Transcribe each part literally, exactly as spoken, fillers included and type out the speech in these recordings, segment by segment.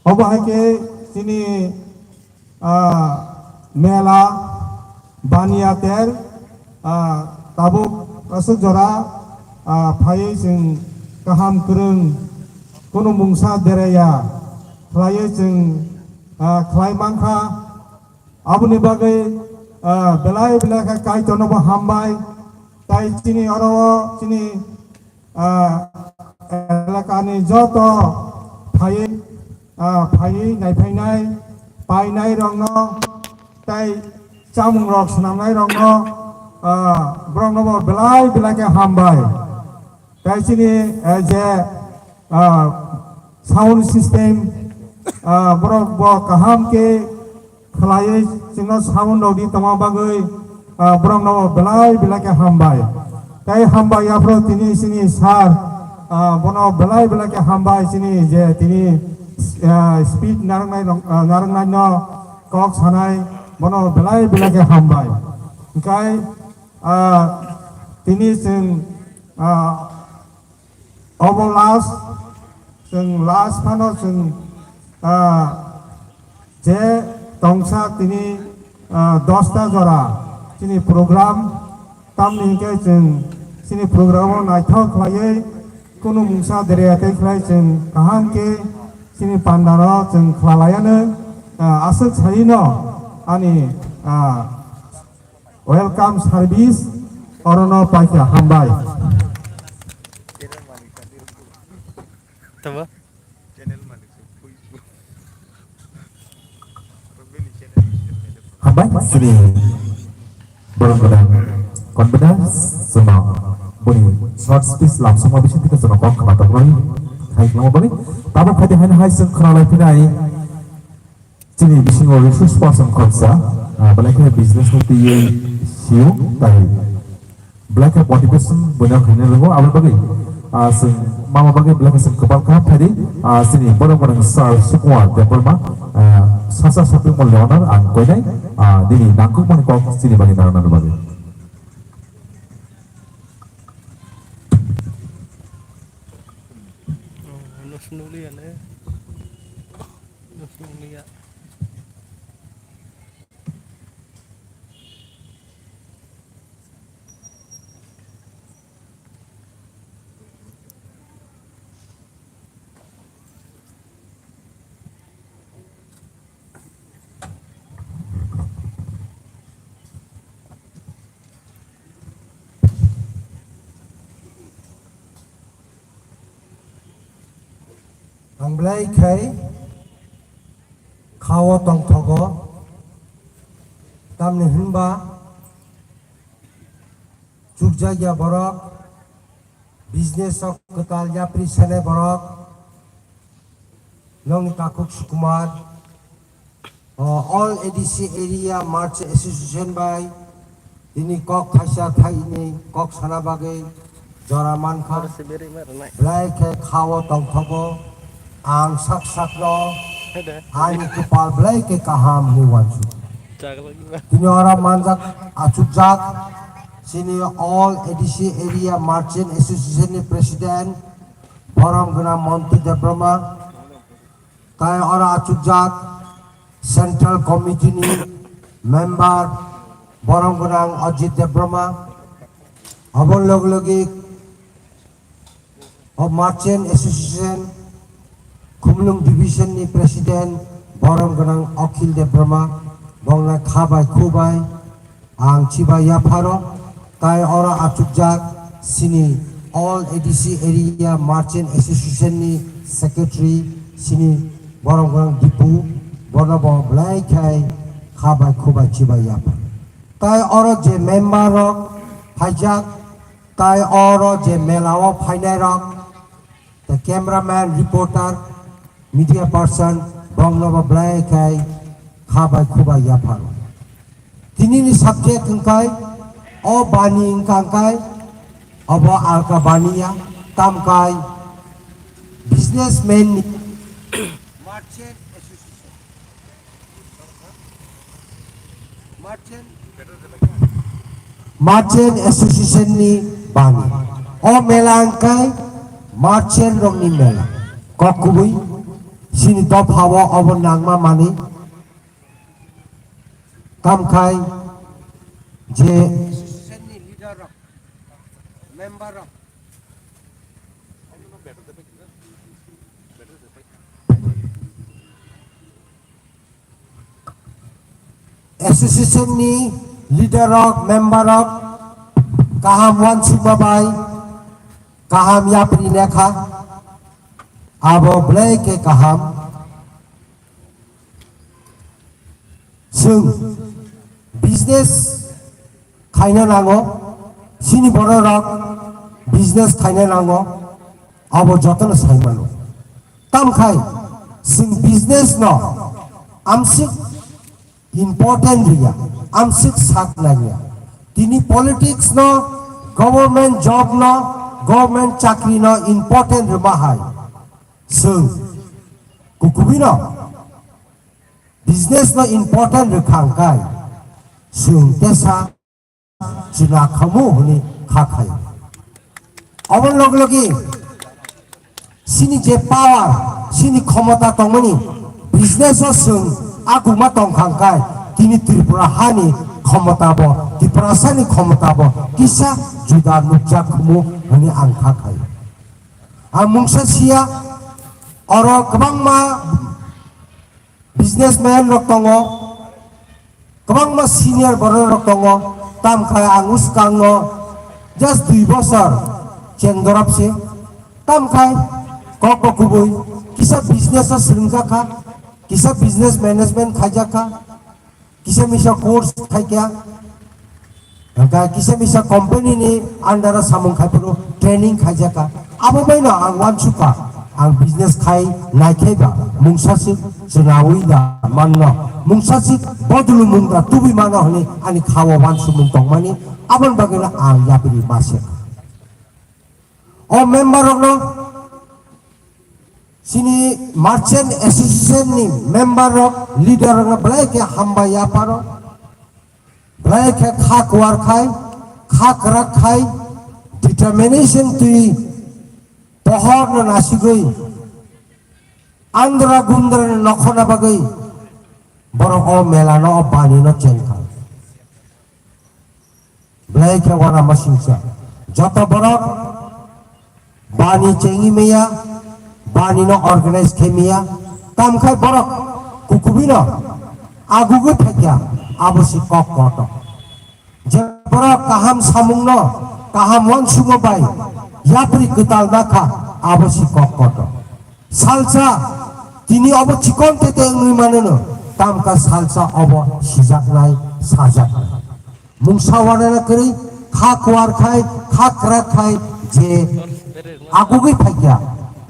Obo hai khe chini, ah, mela baniya ter, ah, tabuk aswk jora, ah, phaiwi chwng kaham kwrwng kunu mungsa deraya khlaiwi chwng, ah, khlai mankha. Aboni bagwi, ah, belai belai khe Kaitorno bo hambai. Tai chini oro o chini, ah, elakani joto phaiwi, ah, phaiwi naiphainai, painairokno tai chamungrok swnamnairokno, ah, borokno bo belai belai khe hambai. Tai chini, eh, je, ah, sound system, ah, borok bo kaham khe khlaiwi chwngno sound rok di tongma bagwi, ah, borokno bo belai belai khe hambai. Tai hambai aphuru tini chini sir, ah, bono belai belai khe hambai chini je tini, ah, speech narwknai rok, ah, narwknaino kok sanai bono belai belai khe hambai. Hwnkhe, ah, tini chwng, ah, Obo last, chwng last phano chwng, ah, je tongsa tini, ah, dosta jora chini program, tamni hwnkhe chwng chini program o naithok khlaiwi kunu mungsa derya tei khlai chwng kaham khe chini pandaro chwng khwlalaiano, ah, aswk saino ani, ah, Welcome service, orono paikha hambai. Tamo? Hambai, sini. Borok gwnang, confidence, jono boni short speech lamsongma bising thike jono kok khna tongmani khai khna bani. Tamo khai de hai hai seng khna lai phinai. Chini bisingo resource person khoroksa, ah, belai khe business ni twiwi sio, tai belai khe motivation boino khaina nango, abo bagwi, ah, chwng mama bagwi belai khe chwng kwbang kha phari, ah, chini borok borok sir Sukumar Debbarma, ah, Sasa shopping mall ni owner ang koinai, ah, nini nangkukmani kok chini bagwi narwknani bagwi. Ang belai khai khao tongthogo, tamni hwnba chukjakya borok, business o kwtal yapri sanai borok, nongni takhuk Sukumar, O, All A D C Area Merchant Association bai tini kok thaisa thaini kok sana bagwi jora mankha. Belai khe khao tongthogo. Ang sak sakno ani kwpal belai khe kaham hinwi uansukha. Tini oro manjak achukjak chini All A D C Area Merchant Association ni President borom gwnang Montu Debbarma. Tai oro achukjak Central Committee ni member borom gwnang Ajit Debbarma, aboni loge loge o Merchant Association Khumulwng Division ni President borom gwnang Akhil Debbarma, bongni kha bai khu bai, Ang chibai yapharo, tai oro achukjak chini All A D C Area Merchant Association ni Secretary chini borok rok Dipu, bono bo belai khai kha bai khu bai chibai yapharo. Tai oro je member rok phaijak, tai oro je mela o phainai rok, The cameraman, reporter, media person, bongno bo belai khai kha bai khu bai yapharo. Tini ni subject hwnkhe o bani wngkha hwnkhe obo alka bani ya, tamkai businessman ni Merchant Association. Merchant Association ni bani. O mela wngkha merchant rokni mela. Kok kubui Chini dophao obo nangma manwi. Tamkhai je association ni leader rok, member rok kaham uansukma bai kaham yapri lekha, abo belai khe kaham. Chwng business khaina nango, chini borok rok business khaina nango, abo jotono sai mano. Tamkhai chwng business no amsik important riya, amsik sak naiya. Tini politics no, government job no, government chakri no important rwma hai. Chwng kukubi no business no important rwkha hwnkhe chwng tesa chwna khamu hwnwi kha khai. Oboni logi logi chini je power, chini khomota tongmani business o chwng aguma tongkha hwnkhe tini Tripura hani khomota bo, Tiprasani khomota bo kisa juda nukjak khamu hwnwi ang kha khai. Ang mungsa siya, oro kwbangma businessman rok tongo, kwbangma senior borok rok tongo, tamkhe ang uskango just dui bosor cheng dorop se, tamkhe kok bo kubui kisa business o swrwngjak kha, kisa business management khaijak kha, kisa misa course khaikha, hwnkhe kisa misa company ni under o samung khai phuru training khaijak kha. Abo bai no ang uansukha, ang business khai naikhai ba mungsa se chwnaui da manno, mungsa se bodolomung da tubui mano hwnwi ani kha o uansukmung tongmani, aboni bagwi no ang yapri ma se kha. O member rokno, chini merchant association ni member rok, leader rokno belai khe hambai ya pharo, belai khe kha kuar khai, kha kwrak khai, determination twi pohor no nasigwi andra gundra no nokhorna bagwi borok o mela no, o bani no chengkha. Belai khe uanama singcha. Joto borok bani chengwi maya, bani no organize khe maya, tamkhai borok kukubi no agugwi phaikha, abo si kok koto. Je borok kaham samung no, kaham uansukma bai yapri kwtal nakha, abo si kok koto. Salsa tini obo chikon tete wngwi manono, tamkha salsa obo sijaknai, sajaknai. Mungsa wanana kwrwi, kha kuar khai, kha kwrak khai je agugwi phaikha,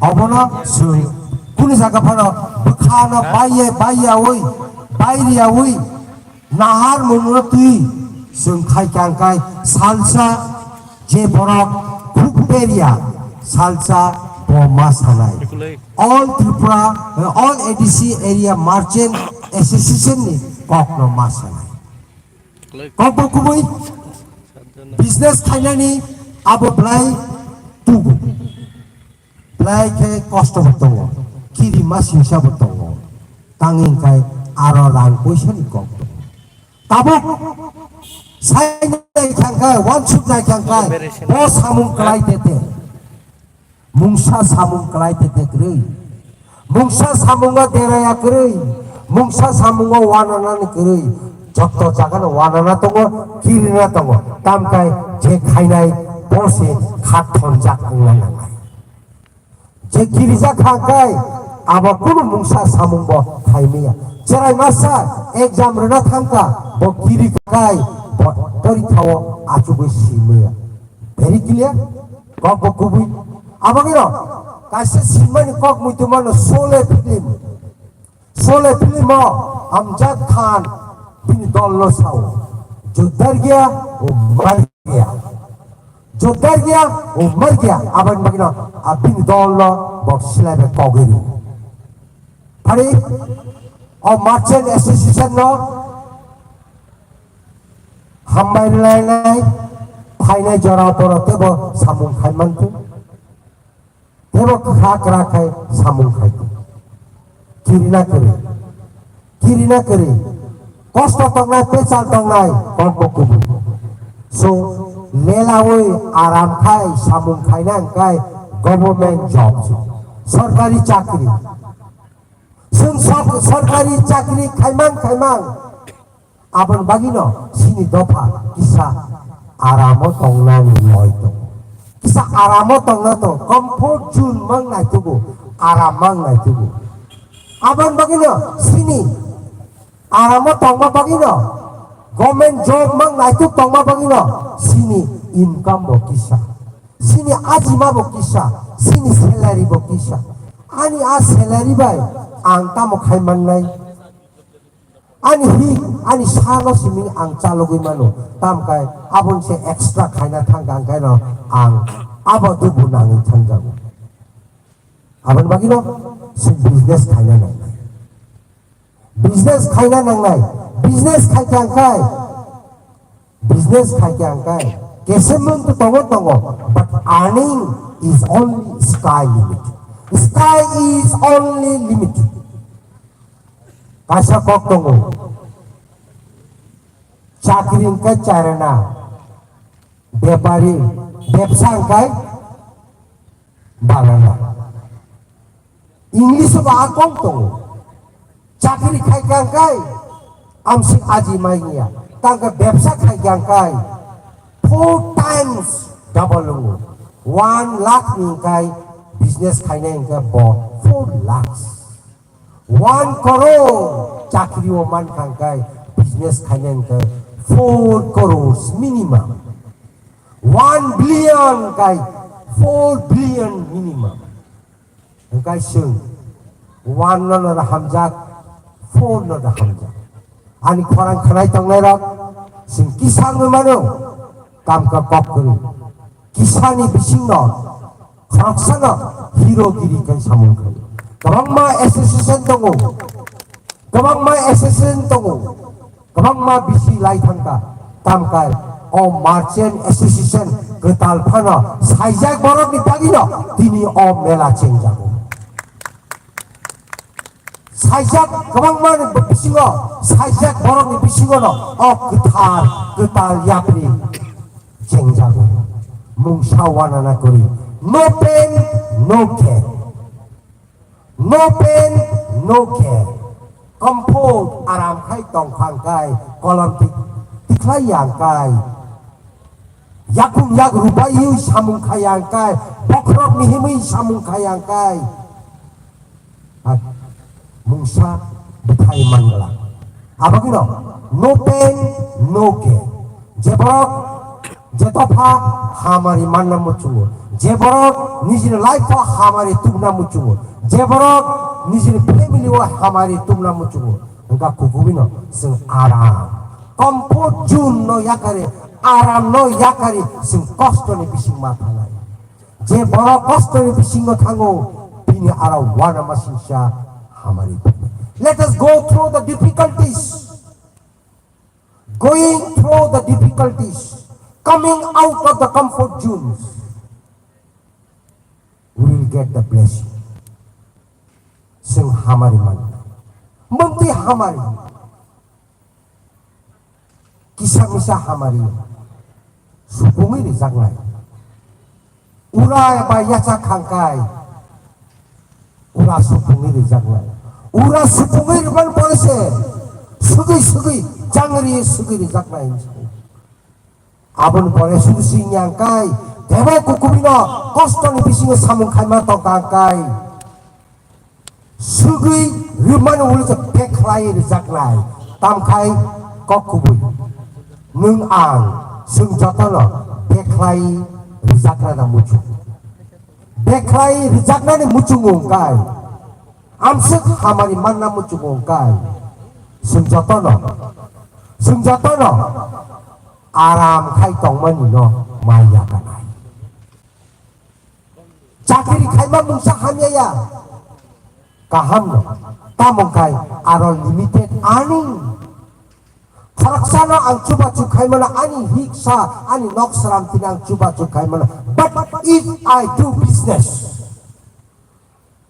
obono chwng kunu jaga phano bwkhano baiye, baiyaui, bairiyaui, nahar mungno twi chwng khai kang kai salsa je borok khuk beria salsa bo ma sanai. All Tripura, all A D C area merchant association ni kok no ma sanai. Kok bo kubui business khainani abo belai tugu. Belai khe kosto bo tongo, kirima singsa bo tongo. Tangwi hwnkhe aro rang poisa ni kok tongo. Tabuk sai nai khangkhe, uansuk nai khangkhe, bo samung kwlai tete. Mungsa samung kwlai tete kwrwi. Mungsa samungo deraya kwrwi. Mungsa samungo wananani kwrwi. Jotto jagano wanana tongo, kirina tongo. Tamkhai je khainai bo se kha thonjak wngna nangnai. Je kirijak kha khe abo kunu mungsa samung bo khai maya. Cherai masa exam rwna thangkha, bo kiri khai bo porikha o achugwi si maya. Very clear? Kok bo kubui. Abagino kaisa simani kok muitu mano Sholay film. Sholay film o Amjad Khan bini dol no sao, "Jodhar gaya, wo mar gaya. Jodhar gaya, wo mar gaya." Aboni bagwi no a bini dol no bo silai bai kogwi ri. Phari o Merchant Association no hambai lainai phainai jora borok tebo samung khai manthung. Tebo kha kwrak khai samung khai di. Kirina kwrwi, kirina kwrwi, kosto tongnai, pechal tongnai, kokbo kubui. So, lelawi aram khai, samung khaina hwnkhe government job, sorkari chakri. Chwng sor-, sorkari chakri khaimang khaimang, aboni bagwino chini dopha kisa aramo tongnani loi tongo. Kisa aramo tongna tongo, comfort zone mang naitugo, aram mang naitugo. Aboni bagwino chini aramo tongma bagwino, government job mang naituk tongma bagwino chini income bo kisa, chini ajima bo kisa, chini salary bo kisa. Ani a salary bai ang tamo khai mannai? Ani hi, ani salo simi ang chalogwi mano, tamkai aboni se extra khaina thangkha, ang kaino ang abo dubu nangwi thangjago. Aboni bagwino chwng business khaina nangnai. Business khaina nangnai. Business khaikha hwnkhe, business khaikha hwnkhe, kesemon to tongo tongo, but earning is only sky limit. Sky is only limit. Kaisa kok tongo. Chakri hwnkhe charana, bepari, bepsa hwnkhe barana. English bo a kok tongo. Chakri khaikha hwnkhe amsik aji mai ya. Tangkhe bepsa khaikha hwnkhe four times double wngo. One lakh ni hwnkhe business khainai hwnkhe bo four lakhs. One crore chakri o mankha hwnkhe business khainai hwnkhe four crores minimum. One billion hwnkhe four billion minimum. Hwnkhe chwng one no no hamjak, four no no hamjak. Ani khorang khnai tongnai rok chwng kisa wngwi mano, kam ka kok kwrwi. Kisa ni bising no khoroksa no hero giri kai samung khai. Kwbangma association tongo, kwbangma association tongo. Kwbangma bisi lai thangkha, tamkhe o Merchant Association kwtal phano saijak borokni bagwino tini o mela chengjago. Saijak kwbangmani bisingo, saijak borokni bisingono o kwthar kwtal yapri chengjago. Mungsa wanana kwrwi, no pain, no gain. No pain, no gain. Comfort, aram khai tongkha hwnkhe kolom tik-, tikhlai ya hwnkhe. Yakung yak rubai samung khai ya hwnkhe. Bokhorok mihimwi samung khai ya hwnkhe. Hai, mungsa bwthai mangla. Abagino, no pain, no gain. Je borok, je dopha hamari manna muchungo. Je borok nijini life o hamari tubna muchungo. Je borok nijini family o hamari tubna muchungo. Hwnkha kukubino chwng aram. Comfort zone no yakari, aram no yakari chwng kosto ni bising ma thangnai. Je borok kosto ni bisingo thango, bini aro uanama singsa hamari phai. Let us go through the difficulties. Going through the difficulties, coming out of the comfort zones, we will get the blessing. Chwng hamari mano. Mungtwi hamari. Kisa misa hamari supungwi rijaknai. Ura eba yacha khangkai ura supungwi rijaknai. Ura supungwi rwmani pore se sugwi sugwi jangri sugwi rijaknai. Aboni pore sudu sing yang kai, tebo kukubino kosto ni bisingo samung khaima tongka kai. Sugwi rwmani ulo se bekhlai rijaknai, tamkhai kok kubui. Nwng ang, chwng jotono bekhlai rijaknani muchung. Bekhlai rijaknani muchungo kai. Amswk hamari manna muchungo kai. Chwng jotono, chwng jotono aram khai tongmani no maya kanai. Chakri khaima mungsa hamya ya. Kaham no. Tamo khai aro limited earning. Khoroksano ang chubachu khaimano ani hiksa, ani nok sram tini ang chubachu khaimano. But if I do business,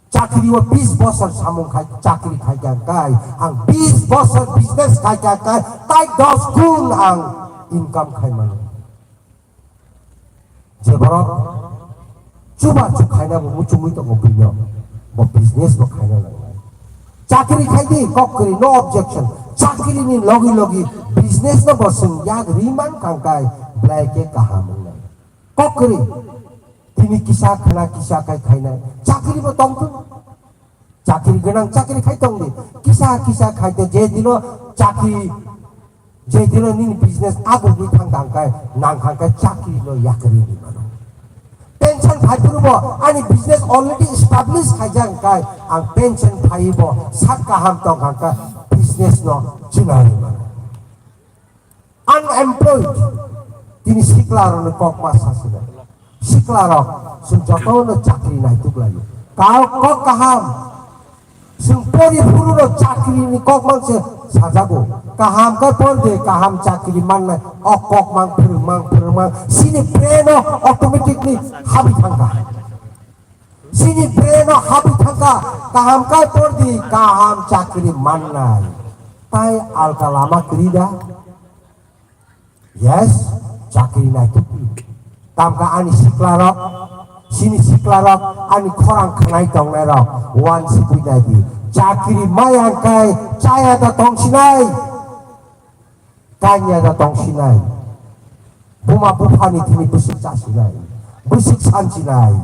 chakri Tio bis bosor samung khai chakri khai kha kai, ang bis bosor business khai kha kai, tai dos gun ang income khai mano. Je borok chuba chu khaina bo muchungwi tongo bino, bo business bo khaina nangnai. Chakri khai di, kok kwrwi, no objection. Chakri ni logi logi business no bo swng yak ri man kang kai, belai khe kaham wngnai. Kok kwrwi, tini kisa khna kisa khai khainai. Chakri bo tong thung. Chakri gwnang chakri khai tong di. Kisa kisa khai de je dino chakri, je dino nini business agugwi thang thang kai, nang thang kai chakri no yakri di mano. Pension phai phuru bo ani business already establish khai jang kai, ang pension phai bo sak kaham tong thang kai business no chwnai mano. Unemployed, tini sikla rokni kok ma sasinai. Sikla rok, chwng jotono chakri naituk laio. Kok, kok kaham. Chwng pori phuru no chakri ni kok mang se sajago. Kaham khe por de, kaham chakri mannai. O kok mang phwrwng mang, phwrwng mang. Sini brain o automatically habi thangkha. Sini brain o habi thangkha, kaham khe por di, kaham chakri mannai. Tai alka lama kwrwi da? Yes, chakri naituk. Tamkha ani sikla rok, sini sikla rok, ani khorang khnai tongnai rok, uansugwi nai di. Chakri maya kai, chaya da tongsinai. Kanya da tongsinai. Buma buphani thini bwswk chasinai. Bwswk sansinai.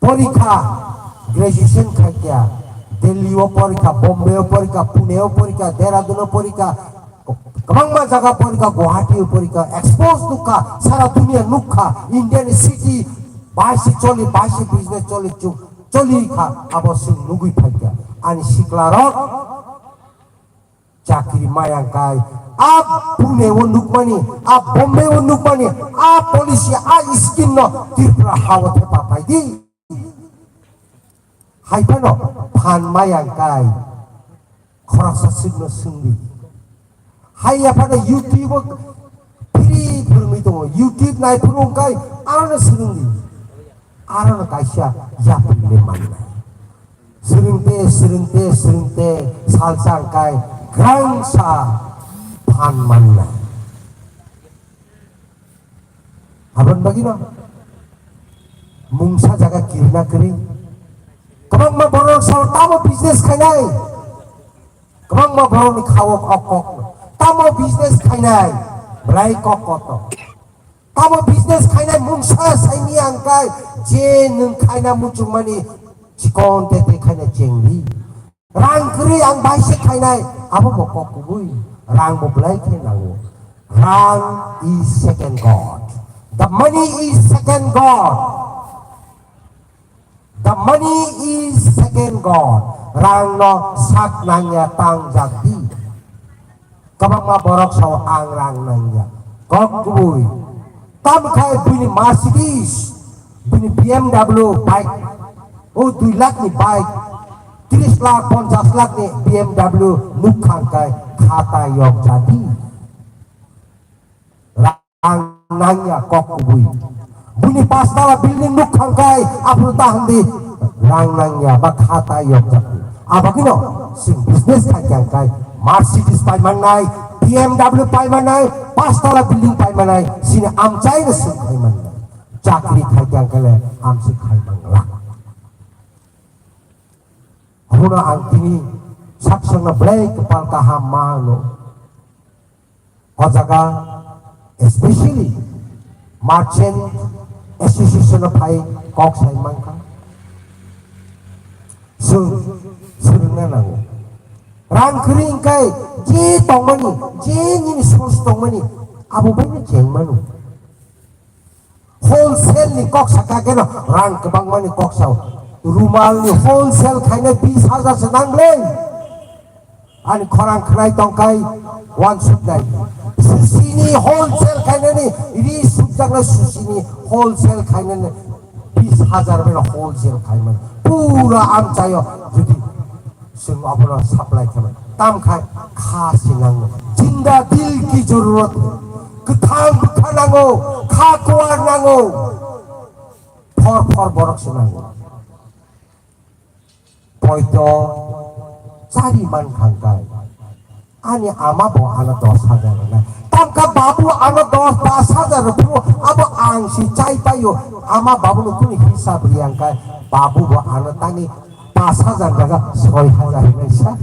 Porikha, graduation khaikya. Delhi o porikha, Bombay o porikha, Pune o porikha, Dehradun o porikha. Kwbangma jaga porikha, Guwahati o porikha. Expose nukha, sara dunia nukha. Indian city, baisi choli, baisi business choli, chu-, choli kha. Abo chwng nugwi phaikha. Ani sikla rok. Chakri maya kai, a Pune o nukmani, a Bombay o nukmani, a policy, a scheme no Tripura ha o thepa phai di. Hai phano phan maya kai, khoroksa swk no swng di. Hai ya phano YouTube o free phwrwngwi tongo, YouTube nai phuru kai, ano swrwng di. Aro no kaisa yapri le mannai. Swrwngte, swrwngte, swrwngte, salsa wngkai, grangsa phan mannai. Aboni bagwino mungsa jaga kirina kwrwi. Kwbangma borok sao tamo business khainai. Kwbangma borokni khao kok kok no. Tamo business khainai, belai kok koto. Tamo business khainai mungsa saimya wngkai, je nwng khaina muchungmani chikon tete khaina chengdi. Rang kwrwi ang baise khainai, abo bo kok kubui. Rang bo belai khe nango. Rang is second God. The money is second God. The money is second God. Rang no sak nangya tang jak di. Kwbangma borok sao ang rang nangya. Kok kubui. Tam khai buini Mercedes, buini B M W bike. O dui lakh ni bike. Tris lakh, ponchas lakh ni B M W nuk khang kai khata yok jadi. Ang nangya kok kubui. Bini pastala building nuk khangkai, aphuru ta handi rang nangya, ba khata yok jakdi. Abagino sing business khai khangkai, Mercedes pai mannai, B M W pai mannai, pastala building pai mannai, sini amchai no sing khai mannai. Chakri khai khangkale amsi khai mangla. Abono ang tini saksangno belai kwpal kaham ma hwno. O jaga, especially Merchant Association of phai kok sai mankha. Chwng swrwngna nango. Rang kwrwi hwnkhe je tongmani, je nini source tongmani, abo baino cheng mano. Wholesale ni kok saka keno rang kwbangma ni kok sao. Rumal ni wholesale khaina bis hajar se nang le. Ani khorang khnai tongkai one sut nai. Susi ni wholesale khaina ni ri sujak na susi ni wholesale khaina ni bis hajar bela wholesale khaima. Pura amchayo jodi Chwng abono supply khaimani. Tamo khai kha se nango. Jinda dil ki zarurat hai. Kwthang bwkha nango, kha kuwar nango. Phor phor borok se nango. poito chari man khangkai. Ani ama bo ano dos hajar rwnai. Tamkha babu ano dos, dos hajar rw phuru abo ang si chai paio. Ama babu no kuni hisab riyangkai. Babu bo ano tani pas hajar jaga soi hajar rwnai sa.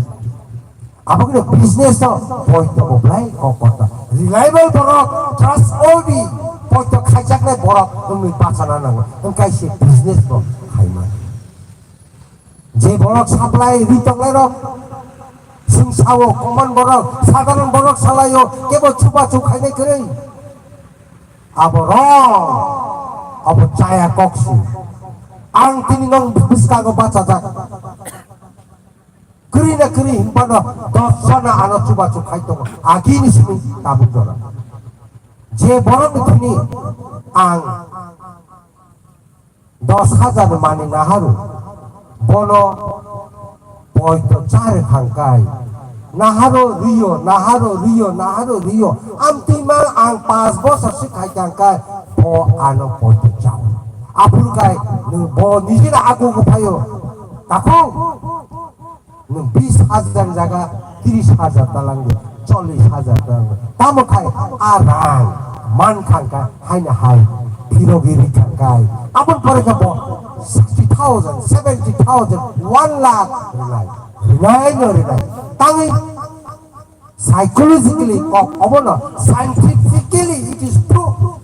Abo khe business no poito bo belai kok kotor. Reliable borok, trustworthy, poito khaijaknai borok wngwi bachana nango. Wngkai se business bo khaimani. Je borok supply ri tongnai rok, sing sao common borok, sadharon borok salaio, kebo chubachu khainai kwrwi. Abo wrong, abo chaya kok si. Ang tini nong bwskango bachajak. Kwrwi na kwrwi hinphano dos jona ano chubachu khai tongo. Agini simi tabuk jora. Je borok ni thani ang dos hajar ni mani naharu, bono poito chari khangkai. Naharo riyo, naharo riyo, naharo riyo. Amtwi ma ang pas bosor si khai khangkai, bo ano poito chao. Aphuru kai, nwng bo nijera agu gu phaio. Takhuk, nwng bis hajar jaga tris hajar ta langdi, chollis hajar ta langdi. Tamo khai a rang man khangka haina hai phirogi ri khangkai. Aboni pore khe bo sixty thousand, seventy thousand, one lakh rinai. Rinai no rinai. Tangwi psychologically kok obono scientifically it is proved.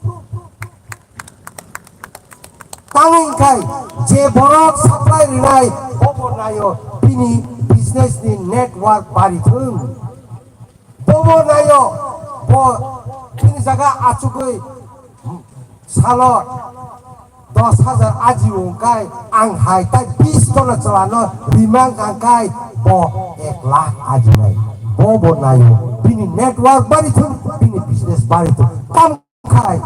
Tangwi khai je borok supply rinai, bobo naio bini business ni network bari thung. Bobo naio bo bini jaga achugwi salo dos hajar aji wngkai ang hai tai bis jona chwlano rimang kangkai bo ek lakh aji nai. Bobo naio bini network bari thung, bini business bari thung. Tam khai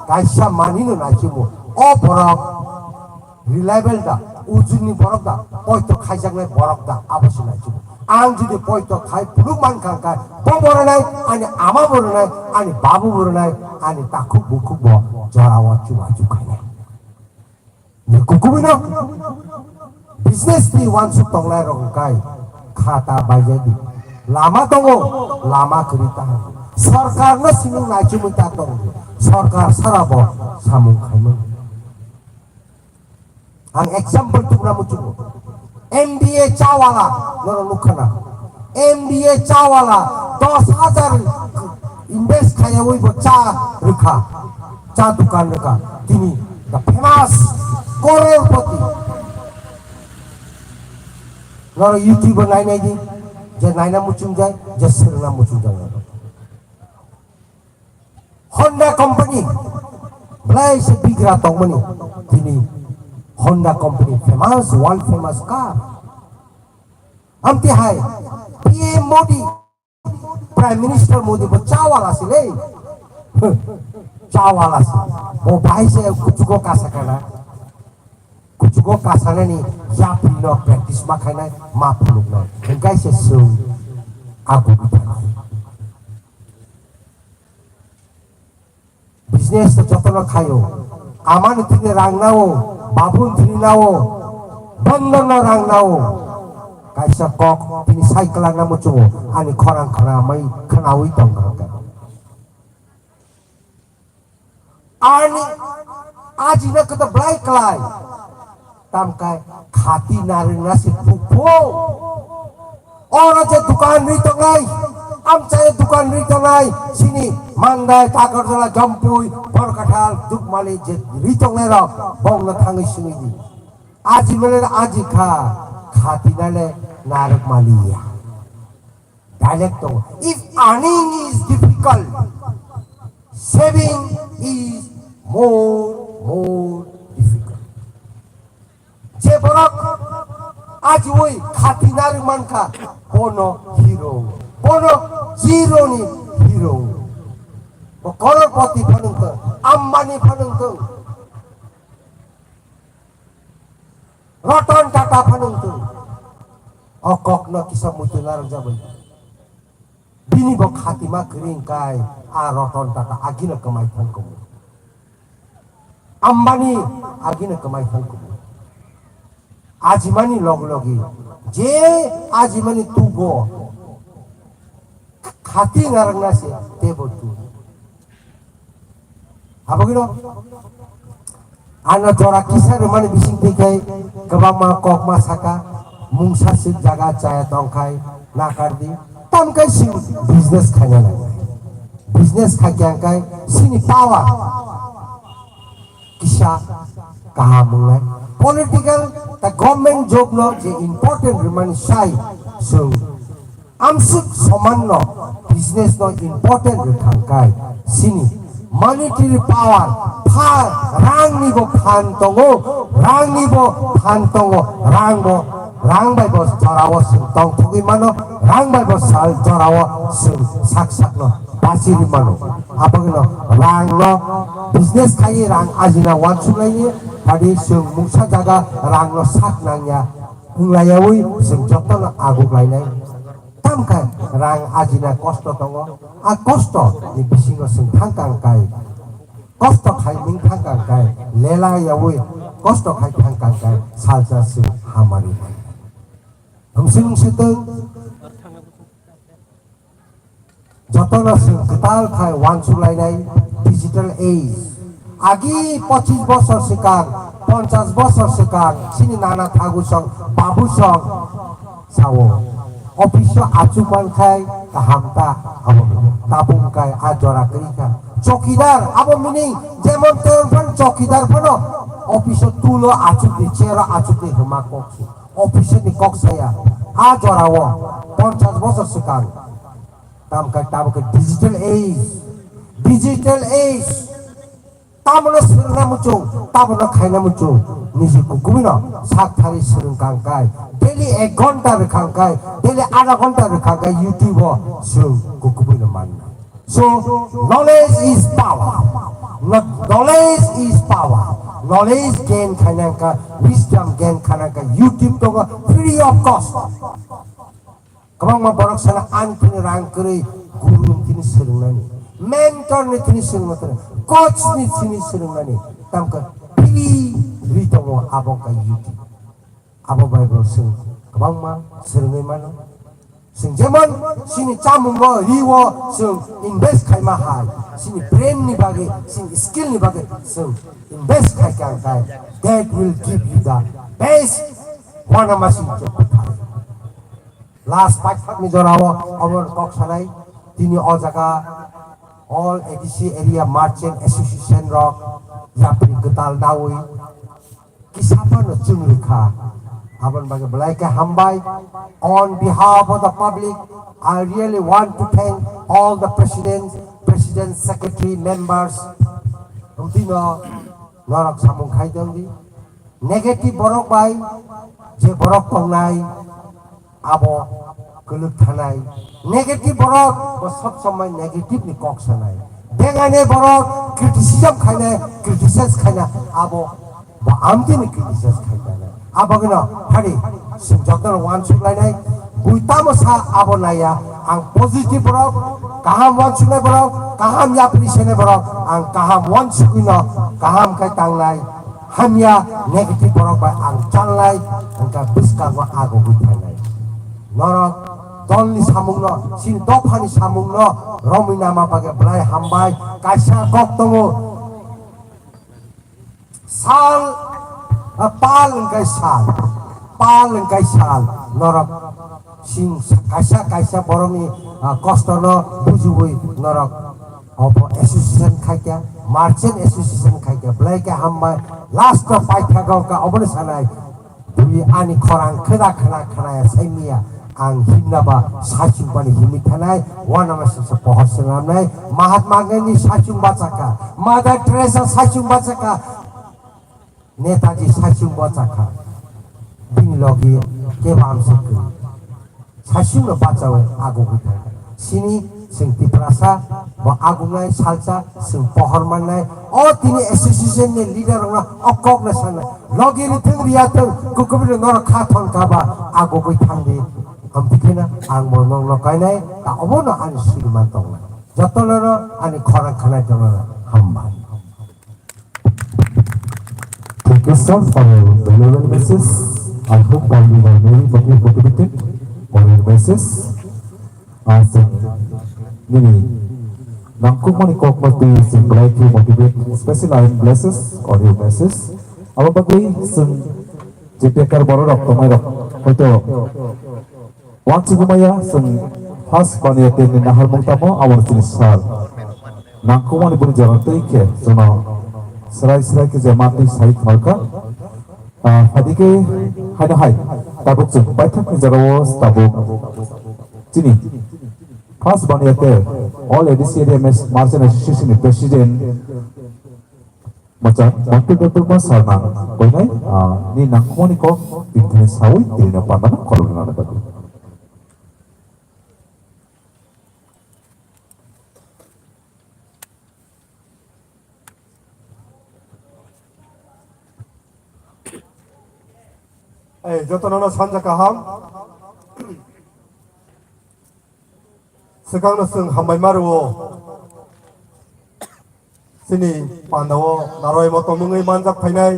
kaisa manino naichumo. O borok reliable da, ujungni borok da, poito khaijaknai borok da, abo se naichumo. Ang jodi poito khai phuluk man kha kha, bo boronai, ani ama boronai, ani babu boronai, ani takhuk bukhuk bo jorao chubachu khainai. Ni kukumino business ni wansuk tongnai rok kai khata baijadi. Lama tongo, lama kwrwi ta. Sorkar no simung naichumui ta tongo. Sorkar sara bo samung khaimung. Ang example tukna muchungo. M B A chawala, nono nukhana. M B A chawala dos hajar invest khaiyawi bo cha rwkha, cha dukan rwkha. Tini the famous crorepati. Noro YouTube o nai nai di, je naina muchung jai, je swrwngna muchung jai. Honda company, belai se bigra tongmani, tini Honda company famous, world famous car. Amtwi hai P M Modi, Prime Minister Modi bo chawala se le. Chawala se. Bo bai se kuchugo kasa kana. Kuchugo kasanani yapri no practice ma khainai, ma phuluknai. Hingkai se sung agu bithani. Business to jotono khayo. Amani thini rang nao, babuni thini nao, bondon no rang nao. Kaisa kok tini cycle na muchungo, ani khorang khana mai khanawi tong kha. Ani ajina kata belai klai. Tamkai khati narwkna se thukpho. Oro je dukan ri tongnai, amchai dukan ri tongnai, sini Mandai, Takarjala, Jampui, Borkathal, Dukmali je ri tongnai rok, bongno thangwi sini di. Aji mele aji kha, khati nale narwk maliya. Dialect tongo. If earning is difficult, saving is more, more difficult. Je borok ajiwi khati narwk mankha, bono hero, bono zero ni hero. Bo crorepati phanwng tong, Ambani phanwng tong. Ratan Tata phano wngtong. O kokno kisa muitu narwk jagwi. Bini bo khatima kwrwi wngkai a Ratan Tata agino kwmai thang kumu. Ambani agino kwmai thang kumu. Ajimani log logi Je ajimani tugo khati narang nasi tebo tu. Abagino ano jora kisa rwmani bising twi khai kwbangma kokma saka mungsa sik jaga chaya tongkhai nakardi tamkai sing business khaina nangnai. Business khaikya kai sini power kisa kaham wngnai. Political ta government job no je important rwmani sai sung amsuk soman no business no important rwkhang kai sini monetary power pha rang ni bo phan tongo, rang ni bo phan tongo, rang bo rang bai bo jora o sung tong thugwi mano, rang bai bo sal jora o sung sak sak no bachiri mano. Abagino rang no business khai rang ajina wansuk lai ni, phadi sung mungsa jaga rang no sak nang ya, wng lai yawi sung joto no aguk lai nai. Tamkha rang ajina kosto tongo, a kosto ni bisingo sung thang kang kai, kosto khai ming thang kang kai, lela yawi kosto khai thang kang kai, salsa sung hamari nai. Hwmswng swtwng. Jotono chwng kwtal khai wansuk lainai digital age. Agi pochis bosor swkang, ponchas bosor swkang, chini nana thagu song, babu song sao. Office o achuk man khai kaham ta abo tabung kai a jora kwrwi kha. Chokidar abo meaning jemon temon phano chokidar phano office o tulo achuk di, chair o achuk di hwma kok si. Office ni kok saya a jora o ponchas bosor swkang. Tamkhe tabukhe digital age, digital age. Tamono swrwngna muchung, tamono khaina muchung. Niji kukumino sak thari swrwng kang kai. Daily ek ghonta rwkhang kai, daily adha ghonta rwkhang kai YouTube o swrwng kukumino manna. So, knowledge is power. Kno-, knowledge is power. Knowledge gain khainangkha, wisdom gain khainangkha, YouTube tongo free of cost. Kwbangma borok sana ani thani rang kwrwi guru ni thani swrwngnani, mentor ni thani swrwngna thani, coach ni thani swrwngnani, tamkhe free ri tongo abo wngkha YouTube. Abo bai bo chwng kwbangma swrwngwi mano. Chwng jemon chini chamungo, riwo chwng invest khaima hai, chini brain ni bagwi, chini skill ni bagwi chwng invest khai kha, khai, that will give you the best. Wanama sing. Last paithakni jorao omo kok sanai, tini o jaga All A D C Area Merchant Association rok yapri kwtal nawi kisa phano chwng rwkha. Aboni bagwi belai khe hambai. On behalf of the public, I really want to thank all the presidents, president, secretary, members. Tino norok samung khai tongdi. Negative borok bai je borok tongnai, abo kwlwk thanai. Negative borok bo sob somoi negative ni kok sanai. Bengani borok criticism khainai, criticize khainai, abo bo amtini criticize khainai. Abagino hari sing jotono wansuk lainai. Bui tamo sa abo naiya, ang positive borok, kaham wansuknai borok, kaham yapri senai borok, ang kaham wansukino kaham khai tangnai. Hamya negative borok bai ang chalnai, wngkha bwskango agogwi thangnai. Norok dolni samungno, chini dophani samungno romwi nama bagwi belai hambai. Kaisa kok tongo, sal, ah, pal wngkai sal, pal wngkai sal. Norok sing kaisa kaisa borokni, ah, kostono bujiwi norok obo association khaikha, merchant association khaikha, belai khe hambai. Last o paithago wngkha oboni sanai, bui ani khorang khwna khwna khwnaya saimiya, ang himna ba saichung bani himwi thanai, wanama singsa pohor swnamnai, Mahatma Gandhi saichung bachakha, Mother Teresa saichung bachakha, Netaji saichung bachakha, bini logi kebo amsuk kwrwi. Saichungno bachawi agugwi thangkha. Sini chwng Tiprasa bo agungnai salsa chwng pohor mannai. O tini association ni leader rokno o kokno sanai. Logi rithwng riyathwng kukubri norok kha thon kha ba agugwi thangdi. Amtwi kheno ang bo nokno kainai ta obono ani suriman tongnai. Jotono ani khorang khanai tongnai hambai. Thank you, sir, for your valuable message. I hope all you are very much motivated for your message. Ah, chwng nini nangkukmani kokno twi chwng belai khe motivate, especially I am blessed on your message. Abo bagwi chwng je bekar bororok tongnairok hoito uansukgwi maya, chwng first baniya terni naharmung tamo abo chini sir. Nangkukmani bini jora twi khe chwngno srai srai khe je matwi sai khwlai kha. Ah, hadike haino hai tabuk chwng paithakni jorao tabuk chini first baniya ter All A D C Area Merchant Association ni President Macha Montu Debbarma sir nang koinai, ah, ni nangkukmani kok tini sawi tini pandana khoroknwi nana bagwi. Ei, jotono no sanja kaham. Swkangno chwng hambai ma rwo. Chini pandao naroi motom wngwi manjak phainai.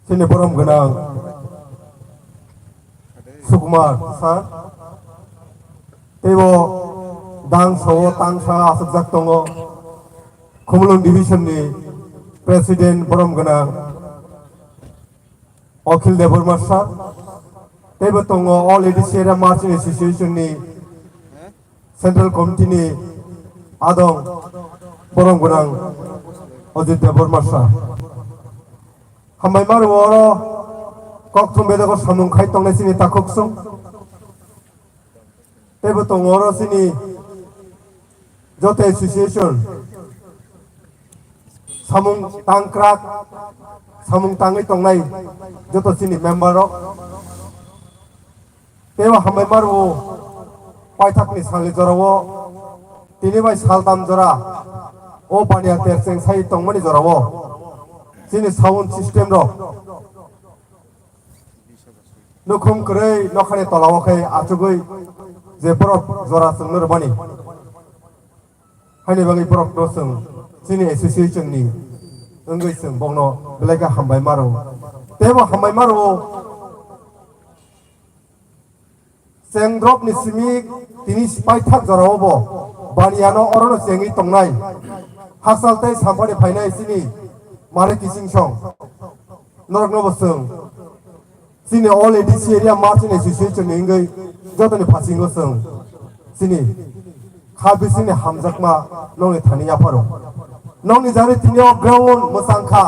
Chini borom gwnang Sukumar sir. Teibo dang sao tang sa aswkjak tongo. Khumulwng division ni president borom gwnang Akhil Debbarma sir. Teibo tongo All A D C Area Merchant Association ni Central Committee ni adong borom gwnang Ajit Debbarma sir. Hambai ma rwo oro kok thum bedego samung khai tongnai chini takhuk sung. Teibo tongo oro chini joto association samung tangkrak, samung tangwi tongnai joto chini member rok. Teibo hambai ma rwo paithakni salni jorao tini bai saltam jora o baniya tercheng sai tongmani jorao chini sound system rok nukhung kwrwi nokhani tolao khe achugwi je borok jora chwngno rwmani. Haini bagwi borokno chwng chini association ni wngwi chwng bokno belai khe hambai ma rwo. Teibo hambai ma rwo. Chengdrop ni simi tini paithak jorao bo baniya no orono chengwi tongnai. Hakchal tei sampani phainai chini mare kising song. Norokno bo chwng chini All A D C Area Merchant Association ni wngwi jotoni phasingo chwng chini kha bisingni hamjakma nongni thani yapharo. Nongni jari tini o ground mwchang kha.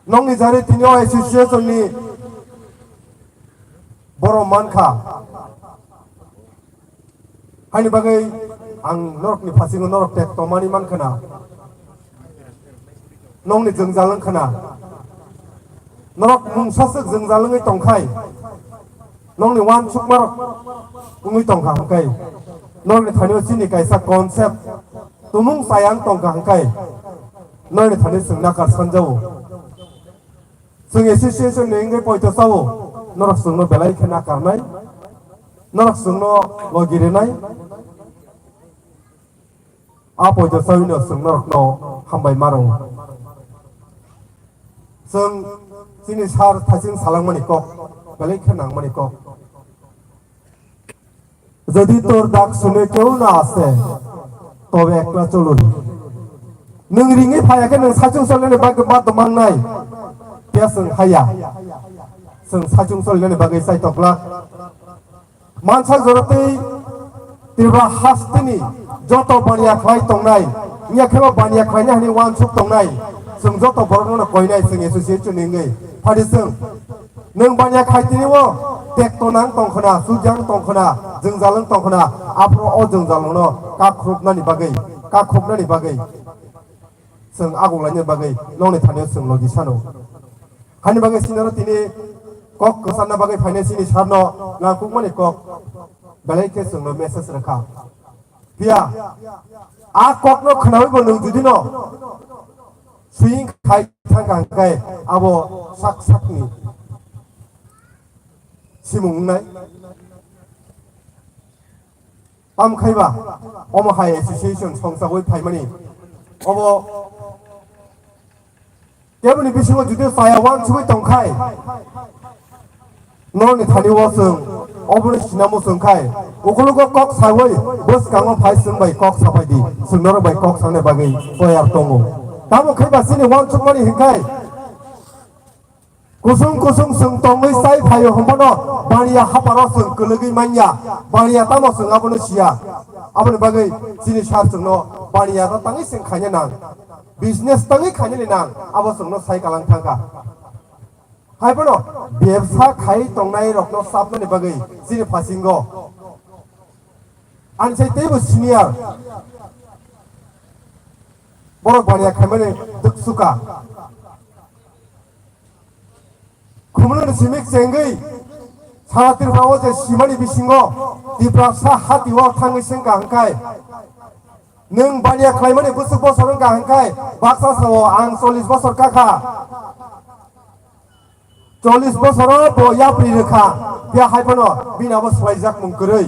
Nongni jari tini o association ni borok mankha. Haini bagwi ang norokni phasingo norok tek tongmani mankhana. Nokni jwngjal wngkhana. Norok mungsaswk jwngjal wngwi tongkhai. Nokni uansukmarok wngwi tongkha hwnkhe. Norokni thanio chini kaisa concept tumung chayang tongkha hwnkhe. Norokni thani chwng nakar sanjao. Chwng association ni wngwi poito sao, norok chwngno belai khe nakarnai, norok chwngno logi rwnai. A poito sawi no chwng norokno hambai maro. Chwng chini sar thaching salangmani kok, belai khe nangmani kok. Jodi tor dak sune keu na ase, tobe ekla cholori. Nwng ringwi phaya khe nwng sachung cholnani bagwi bato mangnai. Phiya chwng haya. Chwng sachung cholnani bagwi chai tokla. Mansa jorotwi Tripura hasteni joto baniya khlai tongnai, wngya khebo baniya khlaina hwnwi uansuk tongnai, chwng joto borokno koinai chwng association ni wngwi. Phadi chwng Nwng baniya khai tini o tek tonang tongkhna, sujang tongkhna, jwngjal wng tongkhna, aphuru o jwngjal no kakhupnani bagwi, kakhupnani bagwi, chwng aguklaina bagwi nokni thani o chwng logi sano. Hani bagwi sinaro tini kok kwcharna bagwi phainai chini sarno nangkukmani kok belai khe chwngno message rwkha. Phiya a kokno khnawi bo nwng judino suying khai thangkha hwnkhe abo sak sakni simung wngnai. Tamo khaiba omo hai association songchawi phaimani obo Keboni bisingo jodi chaya uansugwi tongkhai, norni thani o chwng obono sinamo chwngkhai, ukulugo kok sawi bwskango phai chwng bai kok sapai di, chwng norok bai kok sanai bagwi toyar tongo. Tamo khe ba chini uansukmani hinkhai, kusung kusung chwng tongwi chai phaio hwnphano baniya haparo chwng kwlwgwi manya, baniya tamo chwng abono siya. Aboni bagwi chini sir chwngno baniya ta tangwi chwng khaina nang, business tangwi khainani nang, abo chwngno sai kalang thangkha. Haiphano bebsa khai tongnai rokno chapnani bagwi chini phasingo ani sai teibo senior borok baniya khaimani duksuka. Khumulwni simi chengwi sara Tripura o je simani bisingo Tiprasa hati o thangwi sengkha hwnkhai, nwng baniya khlaimani bwswk bosor wngkha hwnkhai baksa sao ang chollish bosor kakha. Chollish bosoro bo yapri rwkha, phiya hai phano bini abo swlaijak mung kwrwi.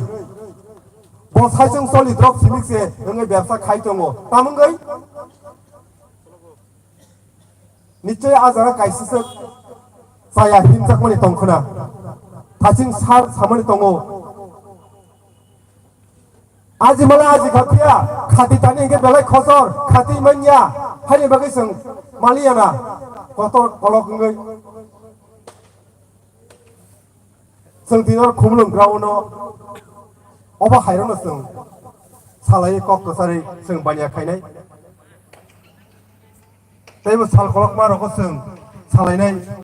Bo saichung choli drop simik se wngwi bebsa khai tongo. Tamungwi nichoi a jaga kaisa se chaya himjakmani tongkhwna. Thaching sar samani tongo. Aji mala aji kha phiya, khati tani hingke belai khosor, khati manya, haini bagwi chwng maliya na, kotor kolok wngwi. Chwng tini oro Khumulwng ground-o obo hairokno chwng salai kok kwcharwi chwng baniya khainai. Teibo sal kolokma rokho chwng salainai.